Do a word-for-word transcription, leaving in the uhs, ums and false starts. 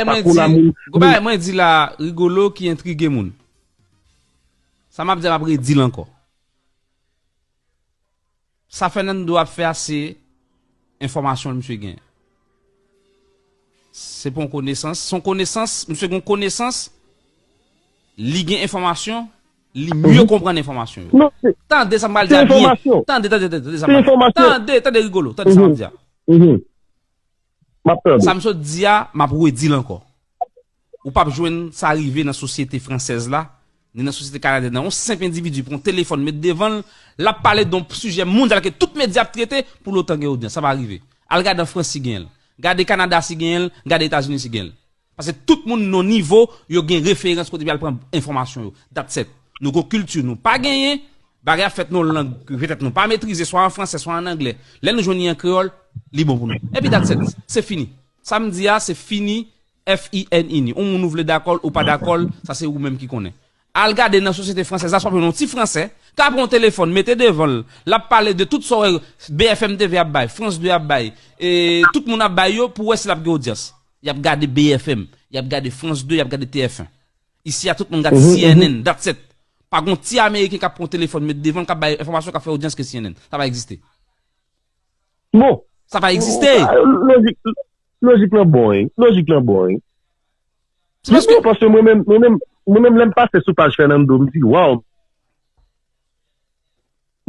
Mwen di, gwo bagay mwen di la, Rigolo ki entrige moun. Sa m ap di a, m ap redi l ankò. Sa Fernando ap fè a, se enfòmasyon l misye gen. Se pa yon konesans, se yon konesans, misye gen yon konesans, li gen enfòmasyon, li mye konprann enfòmasyon yo. Tande sa m pral di a byen. Tande, tande, tande, tande sa m pral di a. Tande, tande Rigolo, tande sa m ap di a. M ap tande. Sa m sot di a, m ap redi l ankò. Ou p ap jwenn sa rive nan sosyete fransèz la, ni nan sosyete kanadyèn nan. Yon senp endividi pran yon telefòn, met devan l, l ap pale de yon sijè mondyal ke tout medya ap trete, pou l otan gen odyans. Sa pa rive. Al gade an Frans si genyen l. Gade Kanada si genyen l, gade Etazini si genyen l. Paske tout moun nan nivo, yo gen referans kote pou y al pran enfòmasyon yo. That's it. Nou gon kilti nou pa genyen, bagay ap fèt nan yon lang ke petèt nou pa metrize, swa an fransè, swa an anglè. Lè nou jwenn li an kreyòl, li bon pou nou. Epi that's it. Se fini. Sa m di a, se fini. F I N I N I. Ou moun ou vle dakò l, ou pa dakò l, sa se ou menm ki konnen. Al gade nan sosyete fransèz la, swa yon ti fransè, ka pran yon telefòn, mete devan l, l ap pale de tout sa w wè B F M T V ap bay, France deux ap bay, e tout moun ap bay yo pou wè si l ap gen odyans. Y ap gade B F M, y ap gade France deux, y ap gade T F un. Isi a, tout moun gade C N N, that's it. Pa gon ti Ameriken k ap pran telefòn, met devan l, k ap bay enfòmasyon, k ap fè odyans ke C N N. Sa pa egziste. Bon. Sa pa egziste. Lojik, lojik lan bon, wi. Lojik lan bon, wi. Se paske, bon, paske mwen menm, mwen menm, mwen menm, lè m pase sou paj Fernando, m di, waw,